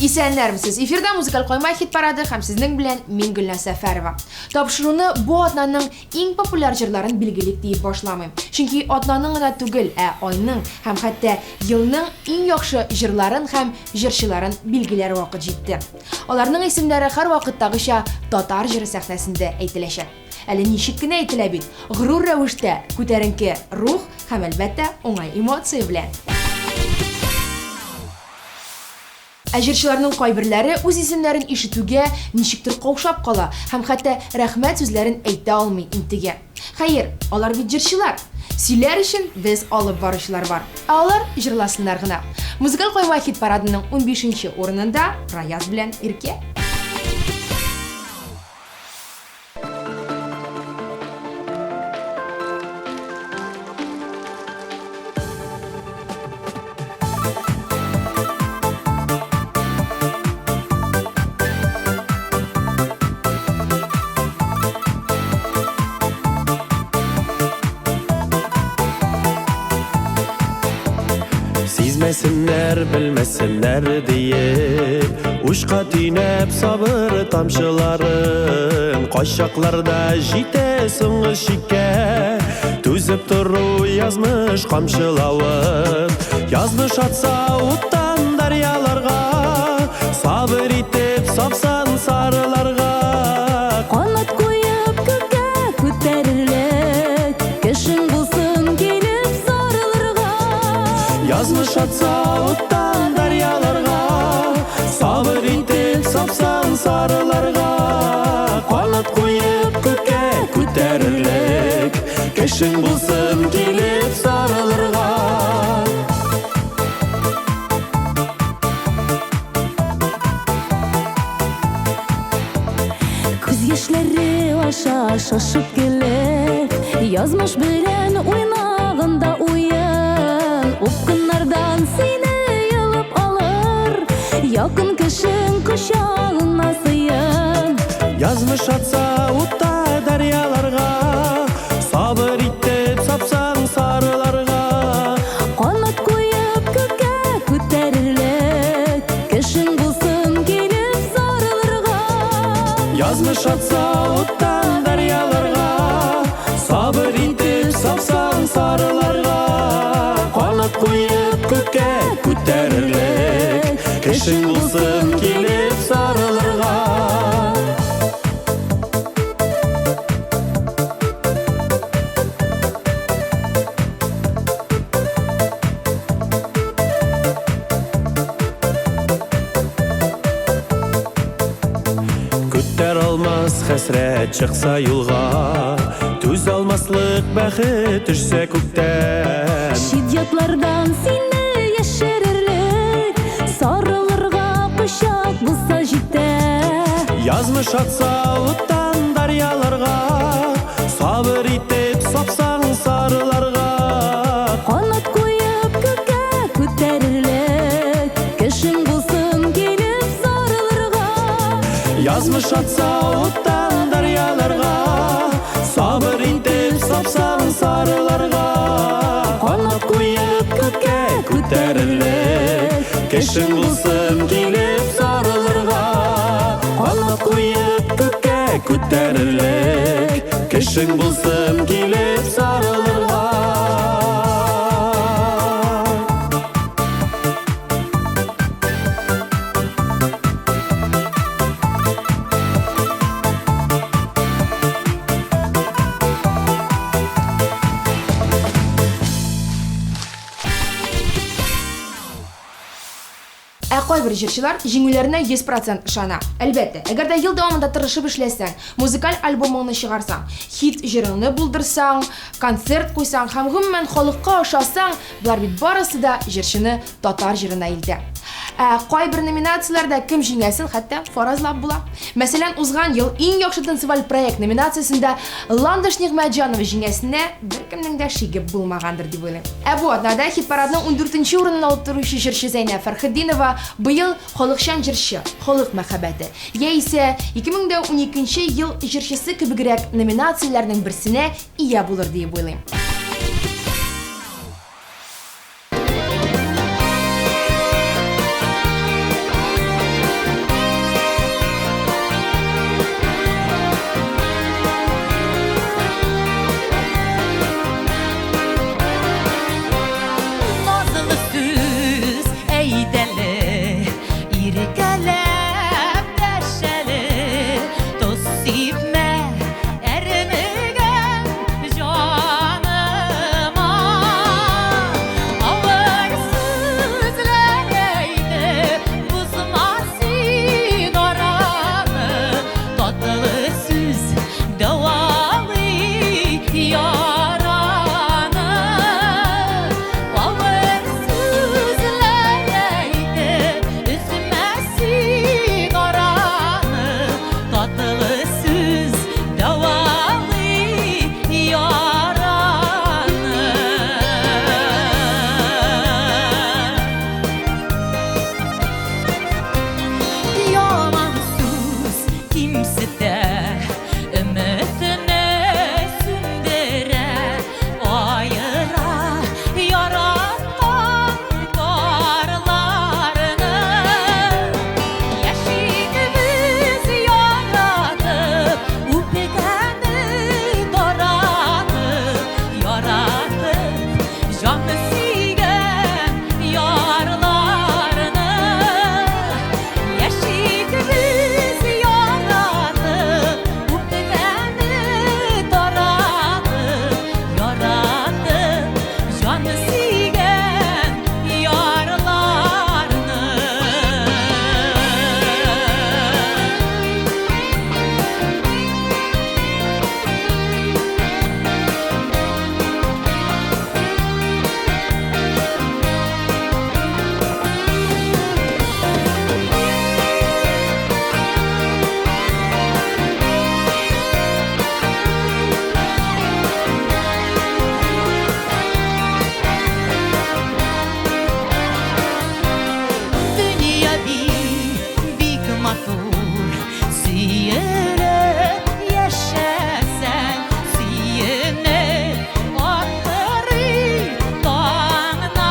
Исәннәрмесез! Эфирда музыкаль койма хит парады һәм сезнең белән мин Гөлназ Сәфәрова. Тапшыруны бу атнаның иң популяр җырларын билгелик диеп башламыйм. Чөнки атнаның гына түгел, ә айның һәм хәтта елның иң яхшы җырларын һәм җырчыларын билгеләр вакыт җитте. Аларның исемнәре һәрвакыттагыча татар җыры сәхнәсендә әйтеләчәк. Әле ничек кенә әйтелә бит, горур рәвештә, күтәренке рух һәм, әлбәттә, уңай эмоция белән. Ә җырчыларның кайберләре үз исемнәрен ишетүгә ничектер каушап кала һәм хәтта рәхмәт сүзләрен әйтә алмый интегә. Хәер, алар бит җырчылар. Сөйләр өчен без алып баручылар бар. Ә алар җырласыннар гына. Музыкаль койма хит-парадының унбишенче урынында Раяз белән Иркә. Сизмәсеннәр, белмәсеннәр диеп, Учка төйнәп сабыр тамчыларын, Кайчакларда җитә соңгы чиккә, Түзеп тору язмыш камчылавын. Язмыш атса уттан дәрьяларга, Сабыр итеп сапсан сарыларга. Канат куеп күккә күтәрерлек, Кешең булсын килеп сарылырга. Язмыш атса уттан дәрьяларга, Сабыр итеп сапсан сарыларга. Канат куеп күккә күтәрерлек, Кешең булсын килеп сарылырга. Күз яшьләре аша шашып килеп, Язмыш белән уйнаганда уен, Упкыннардан сине йолып алыр, Якын кешең кочагыңа сыен. Язмыш атса утта дәрьяларга, Сабыр итеп сапсаң сарыларга. Канат куеп күккә күтәрерлек, Кешең булсын килеп сарылырга. Язмыш атса уттан дәрьяларга, Сабыр итеп сапсаң сарыларга. Канат куеп күккә күтәрерлек, Кешең булсын килеп сарылырга. Күтәр алмас хәсрәт чыкса юлга, Түз алмаслык бәхет төшсә күктән. Чит ятлардан сине яшерерлек, Сарылырга кочак булса җитә. Язмыш атса уттан дәрьяларга, Сабыр итеп сапсаң сарыларга. Канат куеп күккә күтәрерлек, Кешең булсын килеп сарылырга. Язмыш атса уттан дәрьяларга, Сабыр итеп сапсаң сарыларга. Канат куеп күккә күтәрерлек, Кешең булсын килеп сарылырга. Канат куеп күккә күтәрерлек, Кешең булсын килеп сарылырга. Ә кайбер җырчылар җиңүләренә 100 процент ышана. Әлбәттә, әгәр дә ел дәвамында тырышып эшләсәң, музыкаль альбомыңны чыгарсаң, хит җырыңны булдырсаң, концерт куйсаң һәм гомумән халыкка ошасаң, болар бит барысы да җырчыны татар җырына илтә. Ә кайбер номинацияләрдә кем җиңәсен хәтта фаразлап була. Мәсәлән, узган ел иң яхшы танцеваль проект номинациясендә Ландыш Нигъмәтҗанова җиңәсенә беркемнең дә шиге булмагандыр дип уйлыйм. Ә бу атнада хит-парадның ундүртенче урынын алып торучы җырчы Зәйнәб Фәрхетдинова быел Халыкчан җырчы, халык мәхәббәте, яисә 2012 нче ел җырчысы кебегрәк номинацияләрнең берсенә ия булыр диеп уйлыйм. Назлы сүз әйт әле, иркәләп дәш әле, тоз сипмә әрнегән җаныма. Авыр сүзләр әйтеп, бозма син араны, татлы сүз дәвалый яраны. Авыр сүзләр әйтеп, өзмә син араны, татлы сүз дәвалый яраны. Яман сүз кимсетә, өметне сүндерә, аера яраткан парларны. Яшик без яратып, үпкәне таратып, яратып, җан сөйгән ярларны. Яшик без яратып, үпкәне таратып, яратып, җан сөйгән ярларны. Дөнья бик, бик матур, сөелеп яшәсәң, сөенеп аттырый таңнарны.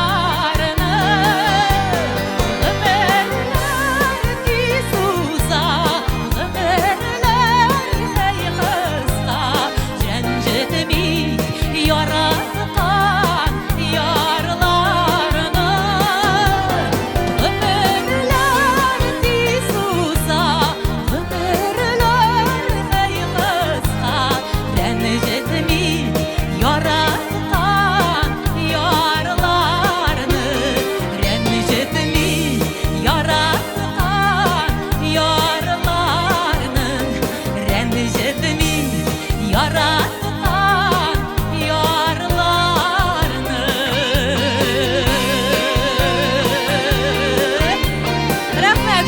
Гомерләр тиз уза, гомерләр һәй кыска, рәнҗетми яраткан ярларны. Гомерләр тиз уза, гомерләр һәй кыска, рәнҗетми яраткан ярларны. Рәнҗетми яраткан ярларны. Рәнҗетми яраткан ярларны. Рәхмәт!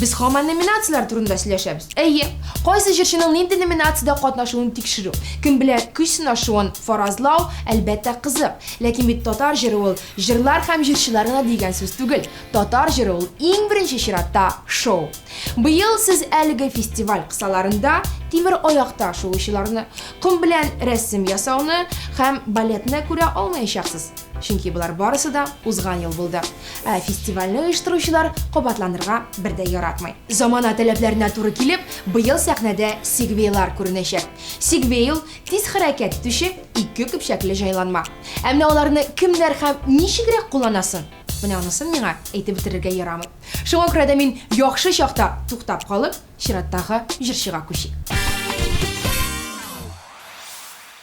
Без һаман номинацияләр турында сөйләшәбез. Әйе, кайсы җырчының нинди номинациядә катнашуын тикшерү, кем белән көч сынашуын фаразлау, әлбәттә, кызык. Ләкин бит татар җыры ул җырлар һәм җырчылар гына дигән сүз түгел. Татар җыры ул иң беренче чиратта шоу. Быел сез әлеге фестиваль кысаларында тимер аякта шуучыларны, ком белән рәсем ясауны һәм балетны күрә алмаячаксыз. Чөнки болар барысы да узган ел булды. Ә фестивальне оештыручылар кабатланырга бер дә яратмый. Замана таләпләренә туры килеп, быел сәхнәдә сегвейлар күренәчәк. Сегвей ул, тиз хәрәкәт итүче ике көпчәкле җайланма. Ә менә аларны кемнәр һәм ничегрәк кулланасын? Менә анысын миңа әйтеп бетерергә ярамый. Шуңа күрә дә мин яхшы чакта туктап калып, чираттагы җырчыга күчик.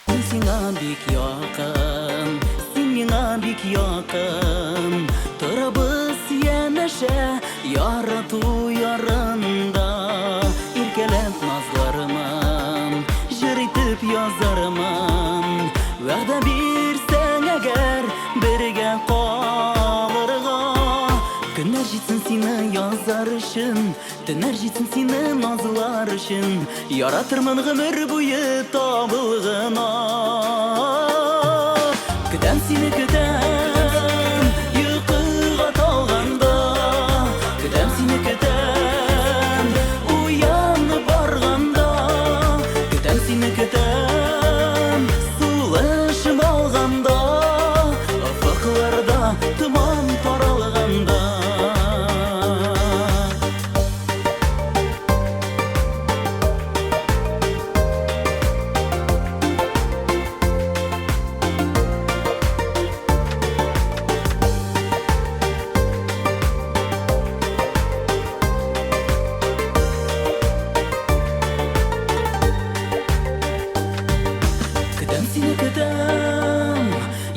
Мин сиңа бик якын, син миңа бик якын. Торабыз янәшә, ярату ярында. Иркәләп назлармын, җыр итеп язармын. Вәгъдә бирсәң әгәр, бергә калырга. Көннәр җитсен сине язар өчен, Төннәр җитсен сине назлар өчен. Яратырмын гомер буе табылгына. Көтәм сине, көтәм, йокыга талганда. Көтәм сине, көтәм, уянып барганда. Көтәм сине, көтәм, сулышым алганда. Офыкларда томан таралганда. Көтәм сине, көтәм,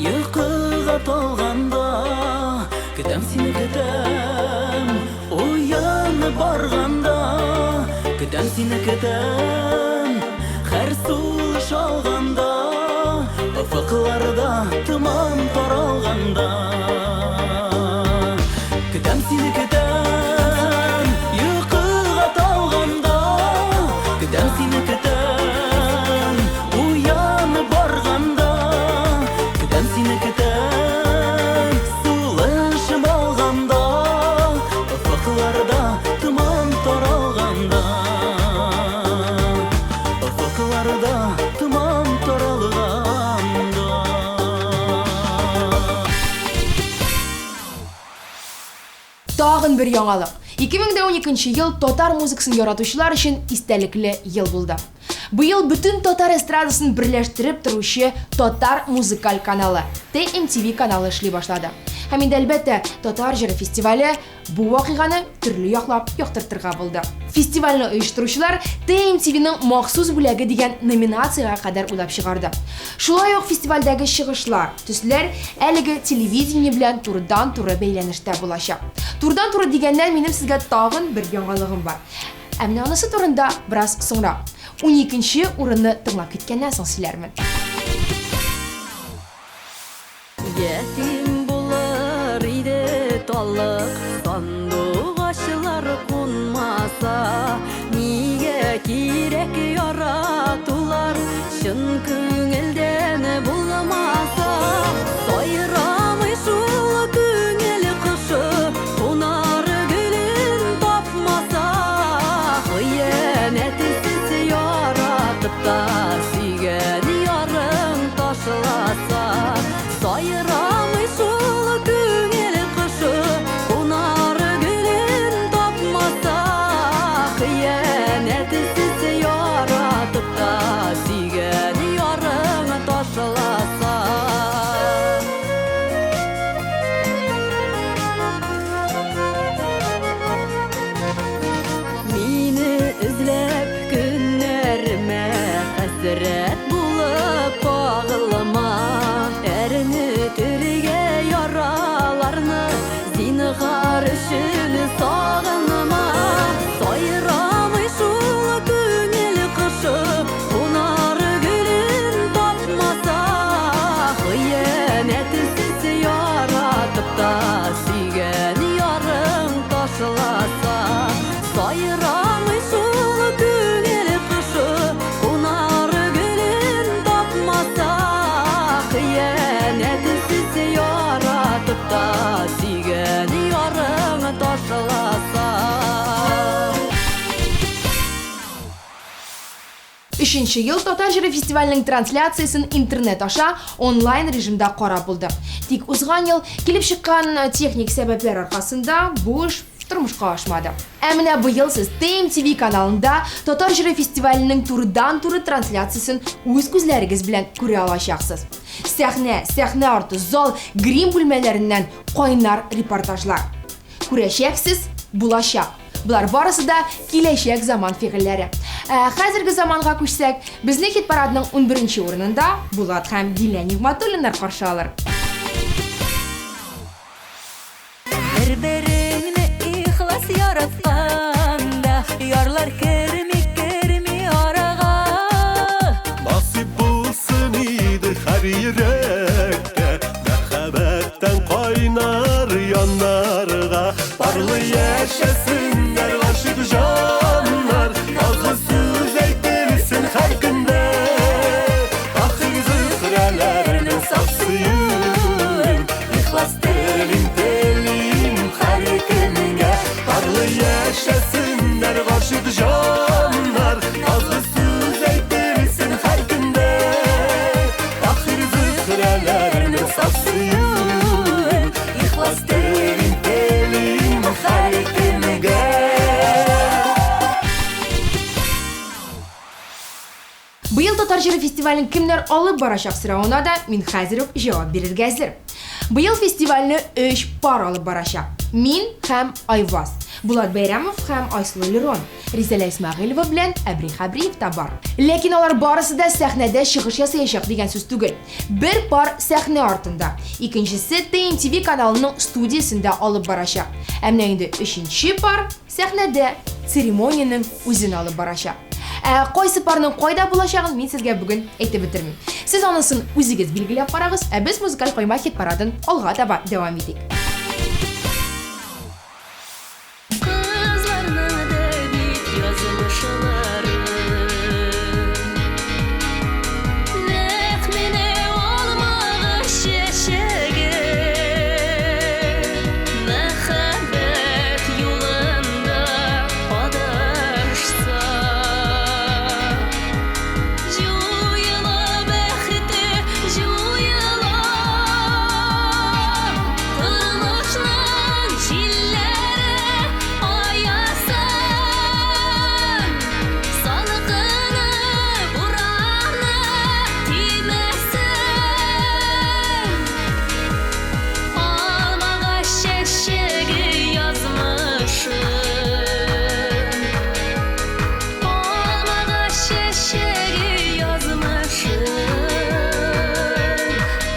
йокыга талганда. Көтәм сине, көтәм, уянып барганда. Көтәм сине, көтәм, һәр сулыш алганда. Офыкларда томан таралганда. Көтәм сине, көтәм, йокыга талганда. Көтәм сине, көтәм, уянып барганда. Көтәм сине, көтәм, сулышым алганда. Офыкларда томан таралганда. Офыкларда томан таралганда. Тагын бер яңалык. 2012 ел татар музыкасын яратучылар өчен истәлекле ел булды. Быел бөтен татар эстрадасын берләштереп торучы татар музыкаль каналы TMTV каналы эшли башлады. Һәм инде әлбәттә, Татар җыры фестивале бу вакыйганы төрле яклап яктыртырга булды. Фестивальне оештыручылар TMTV-ның махсус бүләге дигән номинациягә кадәр уйлап чыгарды. Шулай ук фестивальдәге чыгышлар, төсләр әлеге телевидение белән турыдан-туры бәйләнештә булачак. Турыдан-туры дигәннән минем сезгә тагын бер яңалыгым бар. Ә менә анысы турында бераз соңрак. 12 урынны тыңлап киткәннән соң сөйләрмен. Ятим булыр иде таллык, сандугачлар кунмаса. Нигә кирәк яратулар, чын күңелдән булмаса? Сайрамый шул күңел кошы, кунар гөлен тапмаса. Хыянәтсез яратып та, сөйгән ярың ташласа. Сайрамый шул күңел кошы, кунар гөлен тапмаса. Хыянәтсез яратып та, сөйгән ярың ташласа. Мине эзләп көннәремә хәсрәт булып кагылма. Әрнетергә яраларны зинһар өчен сагынма. Сайрамый шул күңел кошы, кунар гөлен тапмаса. Хыянәтсез яратып та, сөйгән ярың ташласа. Сайрамый шул күңел кошы, кунар гөлен тапмаса. Хыянәтсез яратып та, сөйгән ярың ташласа. Өченче ел Татар җыры фестиваленең трансляциясен интернет аша онлайн режимда карап булды. Тик узган ел килеп чыккан техник сәбәпләр аркасында бу эш тормышка ашмады. Ә менә быел сез TMTV каналында Татар җыры фестиваленең турыдан-туры трансляциясен үз күзләрегез белән күрә алачаксыз. Сәхнә, сәхнә арты, зал, грим бүлмәләреннән кайнар репортажлар. Күрәчәксез, булачак. Болар барысы да киләчәк заман фигыльләре. Ә хәзерге заманга күчсәк, безне хит-парадның унберенче урынында Булат һәм Дилә Нигъмәтуллиннар каршы алыр. Бер-береңне ихлас яратканда, Ярлар керми, керми арага. Насыйп булсын иде һәр йөрәккә, Мәхәббәттән кайнар яннарга. Парлы яшәсеннәр гашыйк җаннар, Назлы сүз әйтелсен һәр көндә. Таһир Зөһрәләрнең саф сөюен, Ихлас телим, телим һәр кемгә. Парлы яшәсеннәр гашыйк җаннар, Назлы сүз әйтелсен һәр көндә. Таһир Зөһрәләрнең саф сөюен, Ихлас телим, телим һәр кемгә. Быел Татар җыры фестивален кемнәр алып барачак соравына да мин хәзер үк җавап бирергә әзер. Быел фестивальне өч пар алып барачак. Мин һәм Айваз, Булат Бәйрәмов һәм Айсылу Лерон, Ризәлә Исмәгыйлева белән Әбри Хәбриев та бар. Ләкин алар барысы да сәхнәдә чыгыш ясаячак дигән сүз түгел. Бер пар сәхнә артында, икенчесе TMTV каналының студиясендә алып барачак. Ә менә инде өченче пар сәхнәдә церемониянең үзен алып барачак. Ә кайсы парның кайда булачагын мин сезгә бүген әйтеп бетермим. Сез анысын үзегез билгеләп карагыз, ә без музыкаль койма хит-парадын алга таба дәвам итик. Кызларның да бит язмышлары Нәкъ менә алмагач чәчәге Мәхәббәт юлында адашса Җуела бәхете, җуела Тормышның җилләре аясын Салкыны, бураны тимәсен Алмагач чәчәге язмышын Алмагач чәчәге язмышын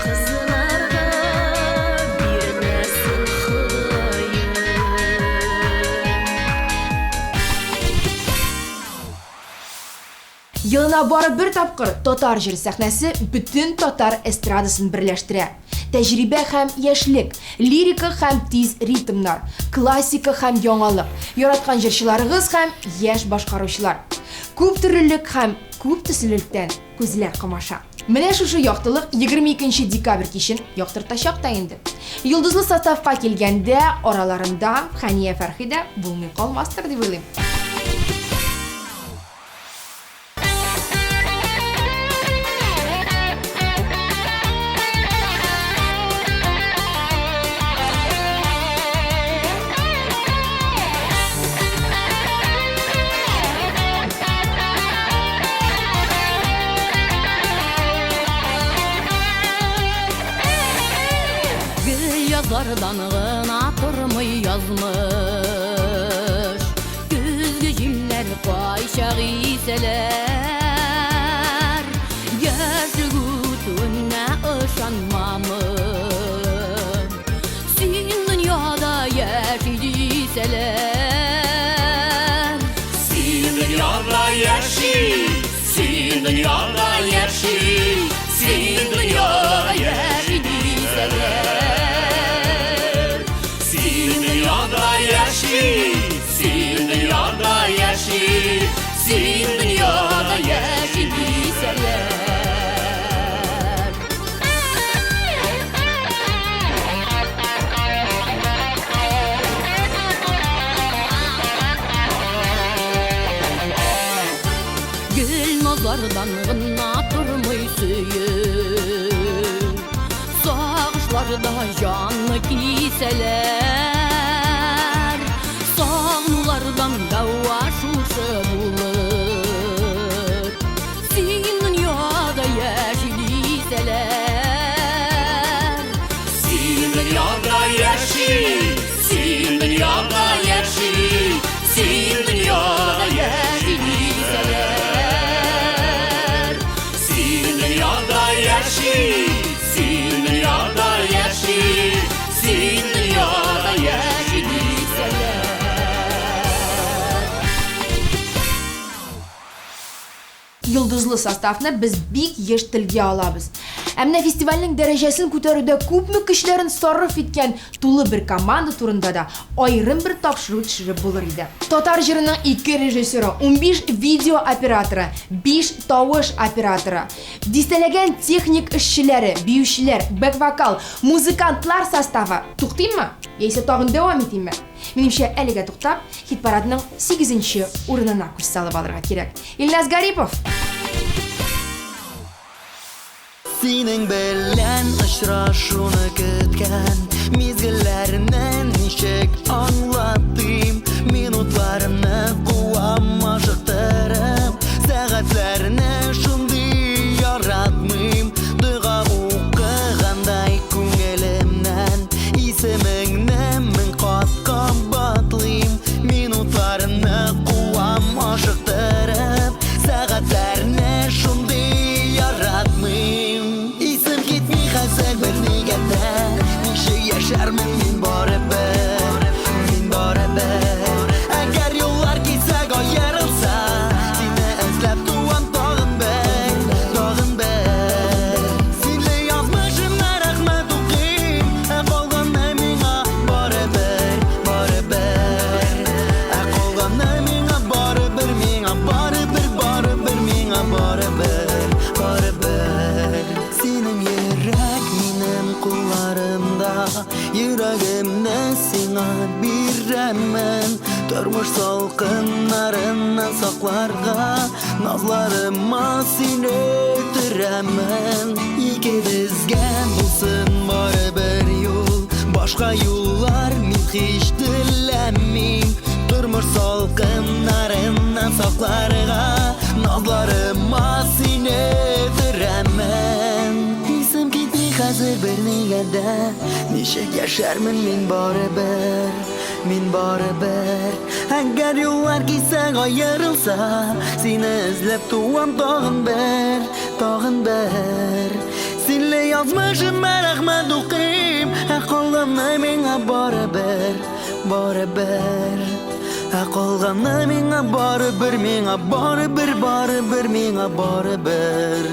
Кызларга бирмәсен Ходаем. Елына бары бер тапкыр Татар җыры сәхнәсе бөтен татар эстрадасын берләштерә. Тәҗрибә һәм яшьлек, лирика һәм тиз ритмнар, классика һәм яңалык, яраткан җырчыларыгыз һәм яшь башкаручылар. Күп төрлелек һәм күп төслелектән күзләр камаша. Менә шушы яктылык 22 декабрь кичен яктыртачак та инде. Йолдызлы составка килгәндә, араларында Хәния Фәрхи дә булмый калмастыр дип уйлыйм. Гел язлардан гына тормый язмыш. Көзге җилләр кайчак исәләр. Яшьлек үтүенә ышанмамын. Син дөньяда яши дисәләр. Син дөньяда яши, син дөньяда яши, син дөньяда яши дисәләр. Син дөньяда яши, син дөньяда яши, син дөньяда яши дисәләр. Гел назардан гына тормый сөю. Сагышларда җанны кисәләр. Сагынулардан дәва шушы булыр. Син дөньяда яши дисәләр. дөньяда яши, син дөньяда яши дисәләр. Син дөньяда яши, син дөньяда яши, син дөньяда яши дисәләр. Йолдызлы составны без бик еш телгә алабыз. Ә менә фестивальнең дәрәҗәсен күтәрүдә күпме көчләрен сарыф иткән тулы бер команда турында да аерым бер тапшыру төшереп булыр иде. Татар җырының ике режиссеры, 15 видео операторы, 5 тавыш операторы, дистәләгән техник эшчеләре, биючеләр, бэк-вокал, музыкантлар составы. Туктыйммы? Яисә тагын дәвам итимме? Минемчә, әлегә туктап, хит-парадның сигезенче урынына күз салып алырга кирәк. Илназ Гарипов! Синең белән очрашуны көткән мизгелләрне ничек аңлатыйм? Минутларымны куам ашыктырып, сәгатьләрне шундый яратмыйм. Дога укыгандай күңелемнән исемеңне мең кат кабатлыйм. Минутларымны куам ашыктырып, сәгатьләрне шундый яратмыйм. Исем китми хәзер бернигә дә, ничек яшәрмен мин барыбер, мин барыбер. Әгәр юллар кисәк аерылса, сине эзләп туам тагын бер, тагын бер. Синле язмышымна рәхмәт укыйм, ә калганы миңа барыбер, барыбер. Ә калганы миңа барыбер, миңа барыбер, барыбер, миңа барыбер, барыбер. Синең йөрәк минем кулларымда, йөрәгемне сиңа бирәмен. Тормыш салкыннарыннан сакларга, назларыма сине төрәмен. Икебезгә булсын барыбер юл, башка юллар мин һич теләмим. Тормыш салкыннарыннан сакларга, назларыма сине төрәмен. Исем китми хәзер бернигә дә, ничек яшәрмен мин барыбер, мин барыбер. Әгәр юллар кисәк аерылса, сине эзләп туам тагын бер, тагын бер. Синле язмышыма рәхмәт укыйм, ә калганы миңа барыбер, барыбер. Ә калганы миңа барыбер, миңа барыбер, барыбер, миңа барыбер.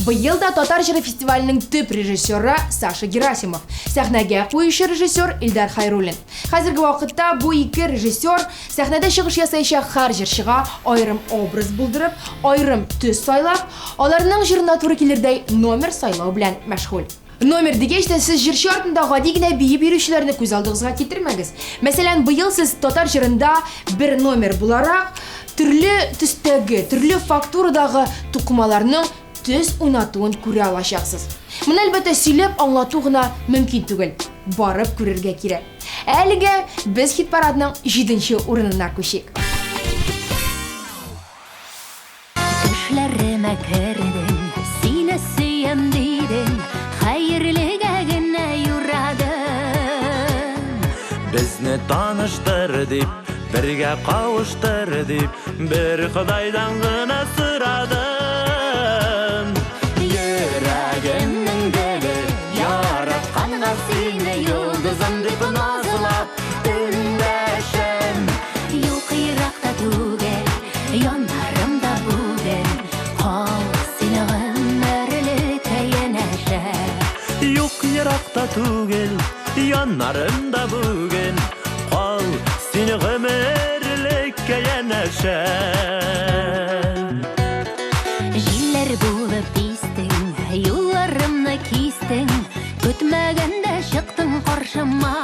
Быел да Татар җыры фестиваленең төп режиссеры Саша Герасимов, сәхнәгә куючы режиссер Илдар Хайруллин. Хәзерге вакытта бу ике режиссер сәхнәдә чыгыш ясаячак һәр җырчыга аерым образ булдырып, аерым төс сайлап, аларның җырына туры килердәй номер сайлау белән мәшгуль. Номер дигәч тә сез җырчы артында гади генә биеп йөрүчеләрне күз алдыгызга китермәгез. Мәсәлән, быел сез татар җырында бер номер буларак төрле төстәге, төрле фактурадагы тукымаларның төс уйнатуын күрә алачаксыз. Моны, әлбәттә, сөйләп аңлату гына мөмкин түгел. Барып күрергә кирәк. Әлегә без хит-парадның 7 урынына күчик. Төшләремә кердең, сине сөям дидең, хәерлегә генә юрадым. Безне таныштыр дип, бергә кавыштыр дип, бер Ходайдан гына сорадым. Йөрәгемнең гөле, яратканга сине йолдызым дип назлап эндәшәм. Юк еракта түгел, яннарымда бүген, кал син гомерлеккә янәшә. Юк еракта түгел, яннарымда бүген, кал син гомерлеккә янәшә. Җилләр булып истең, юлларымны кистең, көтмәгәндә чыктың каршыма.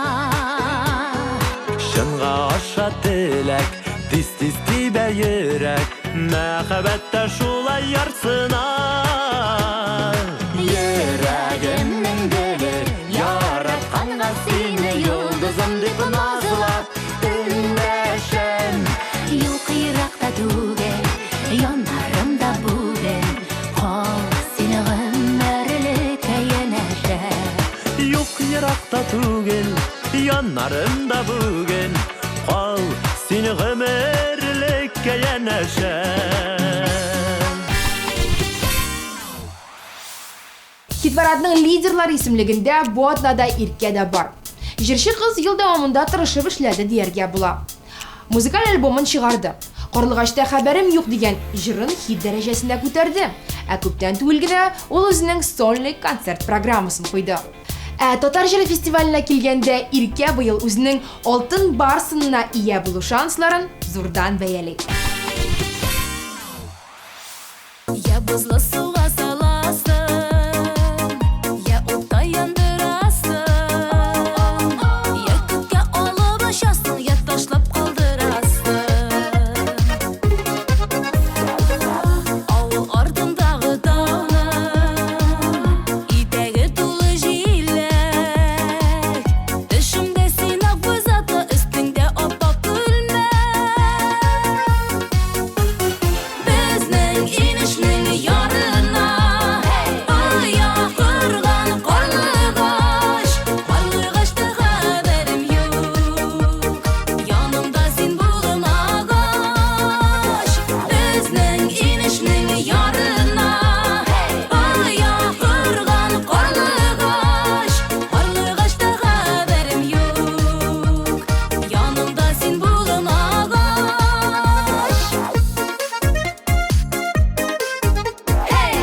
Чынга аша теләк, тиз-тиз тибә йөрәк, мәхәббәттә шулай ярсына. Йөрәгемнең гөле, яратканга сине йолдызым дип назлап эндәшәм. Юк еракта түгел, яннарымда бүген, кал син гомерлеккә янәшә. Юк еракта Мәңгелеккә янәшә. Хит-парадның лидерлар исемлегендә бу атнада Иркә дә бар. Җырчы кыз ел дәвамында тырышып эшләде дияргә була. Музыкаль альбомын чыгарды. Карлыгачта хәбәрем юк дигән җырын хит дәрәҗәсенә күтәрде. Ә күптән түгел генә ул үзенең сольный концерт программасын куйды. Ә Татар җыры фестиваленә килгәндә, Иркә быел үзенең Алтын барсынына ия булу шансларын зурдан бәяли. Я бозлы суга саласың, я утта яндырасың, я күккә алып очасың, я ташлап калдырасың. Авыл артындагы тауның итәге тулы җиләк. Төшемдә син акбүз атлы, өстеңдә ап-ак күлмәк. Безнең инешнең ярына оя корган карлыгач, карлыгачта хәбәрем юк, янымда син булмагач. Безнең инешнең ярына оя корган карлыгач, карлыгачта хәбәрем юк, янымда син булмагач. Hey!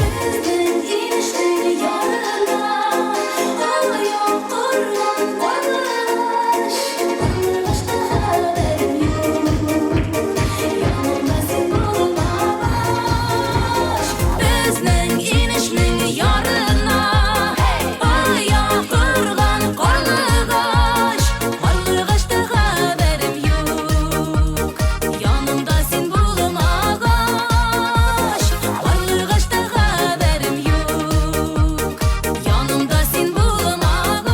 Безнең инешнең ярына оя корган карлыгач, карлыгачта хәбәрем юк, янымда син булмагач. Безнең инешнең ярына оя корган карлыгач, карлыгачта хәбәрем юк, янымда син булмагач. Карлыгачта хәбәрем юк, янымда син булмагач.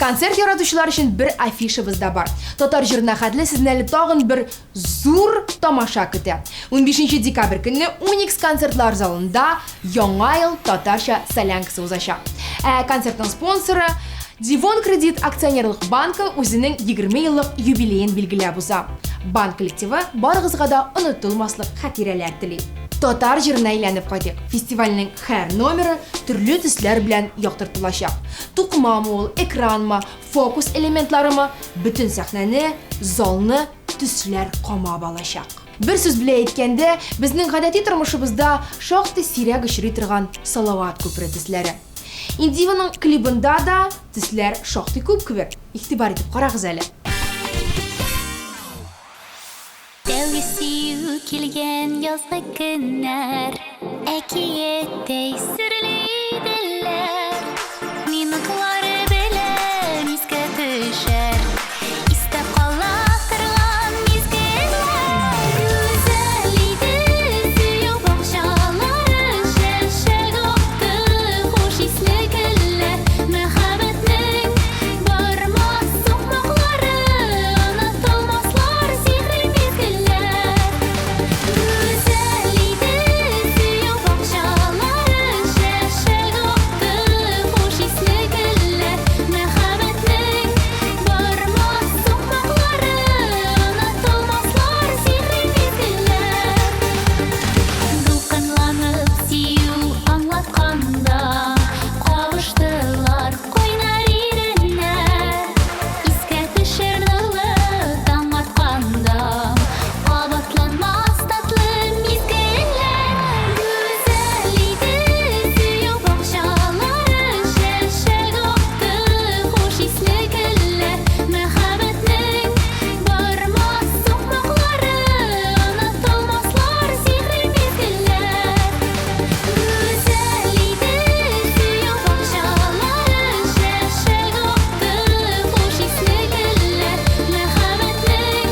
Концерт яратучылар өчен бер афишабыз да бар. Татар җырына хәтле сезне әле тагын бер зур тамаша көтә. 15 декабрь көнне Уникс концертлар залында Яңа ел татарча солянкасы узачак. Ә концертның спонсоры Дивон Кредит акционерлык банкы үзенең 20 еллык юбилеен билгеләп уза. Банк коллективы барыгызга да онытылмаслык хатирәләр тели. Татар җырына әйләнеп кайтыйк. Фестивальнең һәр номеры төрле төсләр белән яктыртылачак. Тукымамы ул, экранмы, фокус элементларымы, бөтен сәхнәне, залны төсләр камап алачак. Бер сүз белән әйткәндә, безнең гадәти тормышыбызда шактый сирәк очрый торган салават күпере төсләре. Индиваның клибында да төсләр шактый күп кебек. Игътибар итеп карагыз әле. Тәүге сөю килгән язгы көннәр Әкияттәй серле иделәр. Минутлары белән искә төшәр, Истә кала торган мизгелләр. Гүзәл иде сөю бакчалары, Чәчәк атты хуш исле гөлләр. Мәхәббәтнең бармас сукмаклары, Онытылмаслар сихри мизгелләр. Гүзәл иде сөю бакчалары, Чәчәк атты хуш исле гөлләр. Мәхәббәтнең бармас сукмаклары, Онытылмаслар сихри мизгелләр. Дулкынланып сөю аңлатканда, Кавыштылар кайнар иреннәр. Искә төшер нурлы таң атканда, Кабатланмас татлы мизгелләр. Гүзәл иде сөю бакчалары, Чәчәк атты хуш исле гөлләр. Мәхәббәтнең бармас сукмаклары, Онытылмаслар сихри мизгелләр. Гүзәл иде сөю бакчалары, Чәчәк атты хуш исле гөлләр. Мәхәббәтнең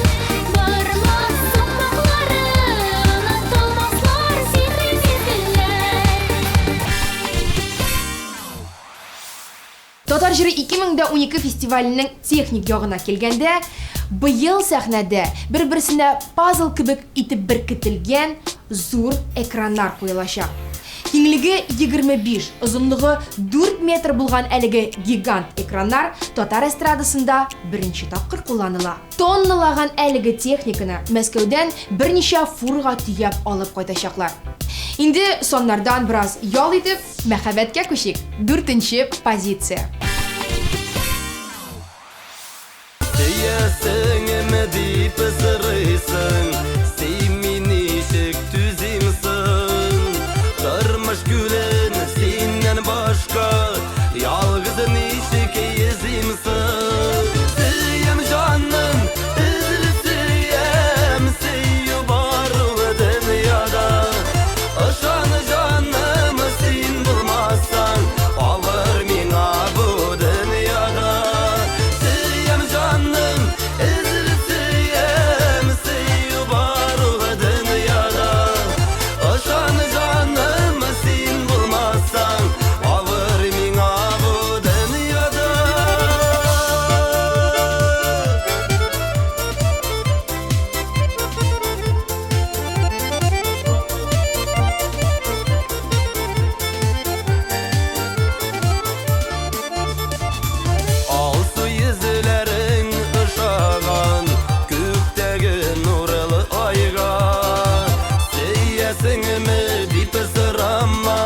бармас сукмаклары, Онытылмаслар сихри мизгелләр. Татар җыры 2012 фестиваленең техник ягына килгәндә, Быел сәхнәдә бер-берсенә пазл кебек итеп беркетелгән зур экраннар куелачак. Киңлеге 25, озынлыгы 4 метр булган әлеге гигант экраннар татар эстрадасында беренче тапкыр кулланыла. Тонналаган әлеге техниканы Мәскәүдән берничә фурага төяп алып кайтачаклар. Инде саннардан бераз ял итеп, мәхәббәткә күчик. Дүртенче позиция. Сөясеңме дип сорыйсың, Сөйми ничек түзим соң? Тормыш күлен синнән башка Ялгыз ничек йөзим соң? Сөям җаным, өзелеп сөям, Сөю бар ул дөньяда. Ышан җаным, син булмасаң, Авыр миңа бу дөньяда. Сөям җаным, өзелеп сөям, Сөю бар ул дөньяда. Ышан җаным, син булмасаң, Авыр миңа бу дөньяда. Алсу йөзләрең ошаган Күктәге нурлы айга. Сөясеңме дип сорама,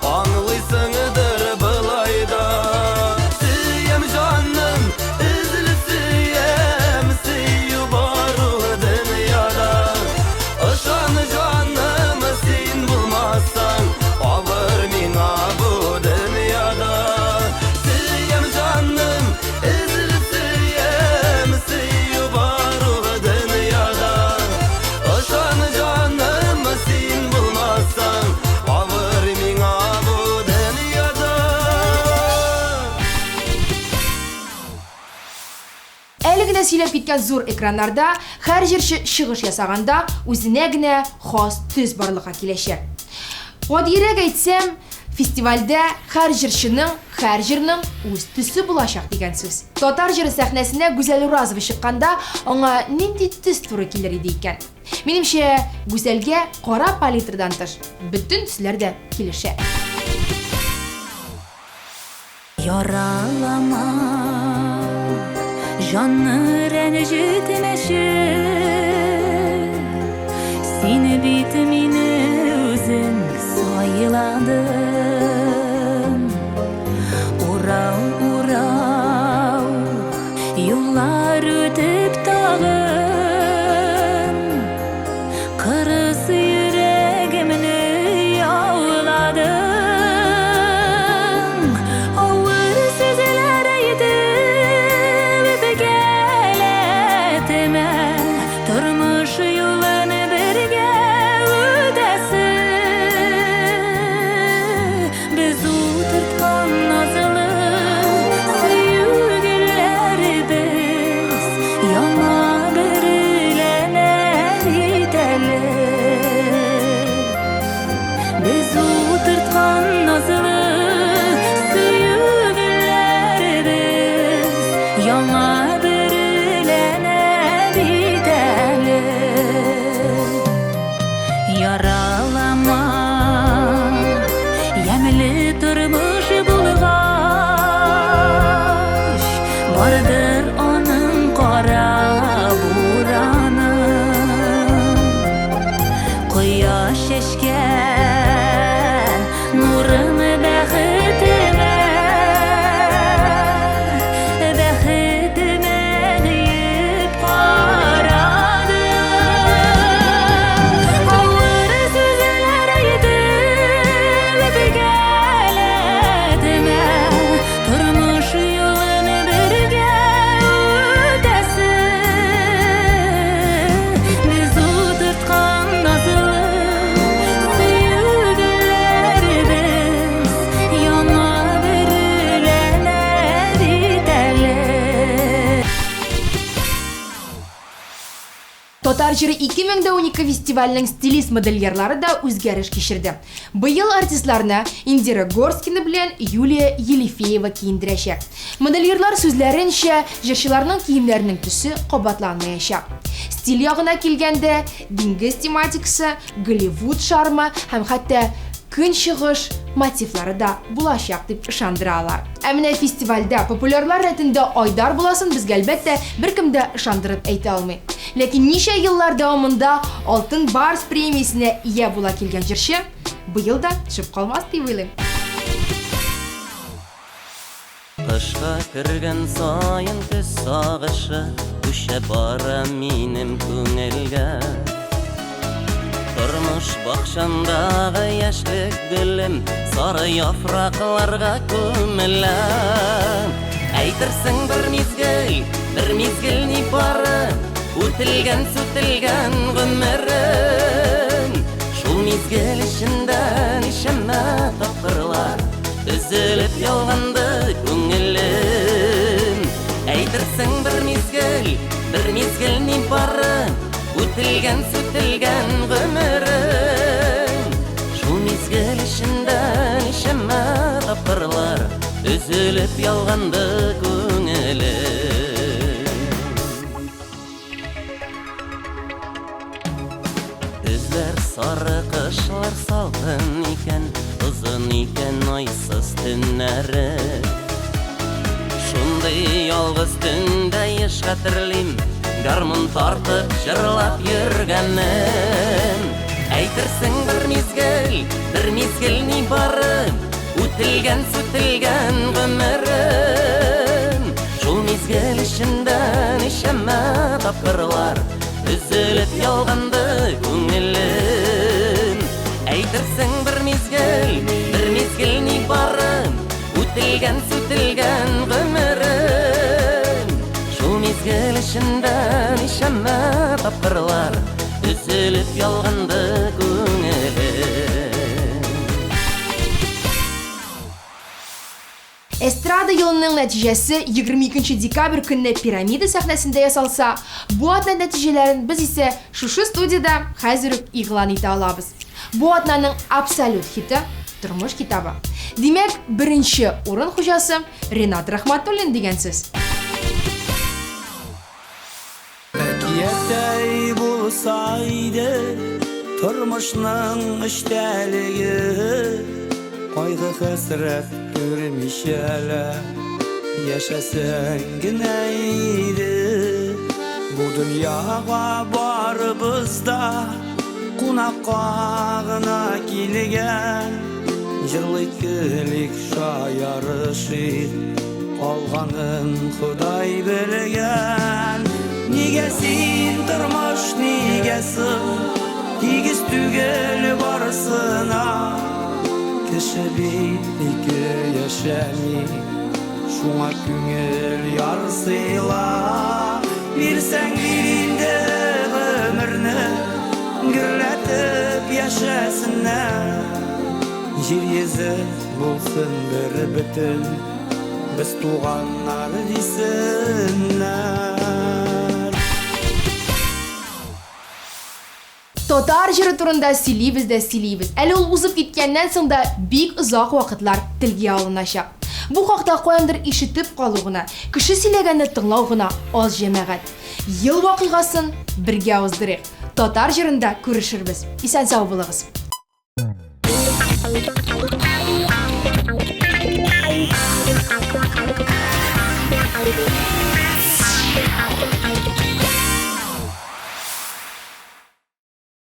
Аңлыйсыңдыр болай да. Сөям җаным, өзелеп сөям, Сөю бар ул дөньяда. Ышан җаным, син булмасаң, Авыр миңа бу дөньяда. Сөям җаным, өзелеп сөям, Сөю бар ул дөньяда. Ышан җаным, син булмасаң, Авыр миңа бу дөньяда. Әле генә сөйләп киткән зур экраннарда һәр җырчы чыгыш ясаганда үзенә генә хас төс барлыкка киләчәк. Гадиерәк әйтсәм, фестивальдә һәр җырчының, һәр җырның үз төсе булачак дигән сүз. Татар җыры сәхнәсенә Гүзәл Уразова чыкканда аңа нинди төс туры килер иде икән? Минемчә, Гүзәлгә кара палитрадан тыш бөтен төсләр дә килешә. Яралама, җанны рәнҗетмәче. Син бит мине үзең сайладың. Урау, урау, юллар үтеп тагын, Кырыс йөрәгемне яуладың. Авыр сүзләр әйтеп үпкәләтмә, Тормыш юлын бергә үтәсе. Без утырткан назлы сөю гөлләребез Яңа бөреләнә бит әле. Без утырткан назлы сөю гөлләребез Яңа бөреләнә бит әле. Яралама, ямьле тормыш булгач, Бардыр аның кара Татар җыры 2012 фестиваленең стилист-модельерлары да үзгәреш кичерде. Быел артистларны Индира Горскина белән Юлия Елифеева киендерәчәк. Модельерлар сүзләренчә, җырчыларның киемнәренең төсе кабатланмаячак. Стиль ягына килгәндә, диңгез тематикасы, Голливуд шармы һәм хәтта көнчыгыш мотивлары да булачак дип ышандыра алар. Ә менә фестивальдә популярлар рәтендә Айдар буласын безгә, әлбәттә, беркем дә ышандырып әйтә алмый. Ләкин ничә еллар дәвамында Алтын Барс премиясенә ия була килгән җырчы быел да төшеп калмас дип уйлыйм. Кышка кергән саен көз сагышы Күчә бара минем күңелгә. Тормыш бакчамдагы яшьлек гөлем Сары яфракларга күмелә. Әйтерсең бер мизгел, бер мизгел нибары Үтелгән, сүтелгән гомерем. Шул мизгел эчендә ничәмә тапкырлар Өзелеп ялганды күңелем. Әйтерсең бер мизгел, бер мизгел нибары Үтелгән, сүтелгән гомерем. Шул мизгел эчендә ничәмә тапкырлар Өзелеп ялганды күңелем. Көзләр сары, кышлар салкын икән, Озын икән айсыз төннәре. Шундый ялгыз төндә еш хәтерлим, Гармун тартып җырлап йөргәнем. Әйтерсең бер мизгел, бер мизгел нибары, Үтелгән, сүтелгән гомерем. Шул мизгел эчендә ничәмә тапкырлар Өзелеп ялганды күңелем. Әйтерсең бер мизгел, бер мизгел нибары, Үтелгән, сүтелгән гомерем. Шул мизгел эчендә ничәмә тапкырлар Өзелеп ялганды күңелем. Эстрада елының нәтиҗәсе 22 декабрь көнне Пирамида сәхнәсендә ясалса, бу атна нәтиҗәләрен без исә шушы студиядә хәзер үк игълан итә алабыз. Бу атнаның абсолют хиты, Тормыш китабы. Димәк, беренче урын хуҗасы Ренат Рахматуллин дигән сүз. Әкияттәй булса иде тормышның эчтәлеге, Кайгы-хәсрәт күрмичә лә яшәсәң генә иде. Бу дөньяга барыбыз да кунакка гына килгән, Җырлыйк, көлик, шаярышыйк, калганын Ходай белгән. Нигә син, тормыш, нигә соң тигез түгел барысына? Кеше бит ике яшәми, шуңа күңел ярсыйла. Бирсәң инде гомерне, гөрләтеп яшәсеннәр. Җир йөзе булсын бер бөтен, без туганнар дисеннәр. Татар җыры турында сөйлибез дә сөйлибез. Әле ул узып киткәннән соң да бик озак вакытлар телгә алыначак. Бу хакта каяндыр ишетеп калу гына, кеше сөйләгәнне тыңлау гына аз, җәмәгать. Ел вакыйгасын бергә уздырыйк. Татар җырында күрешербез. Исән-сау булыгыз.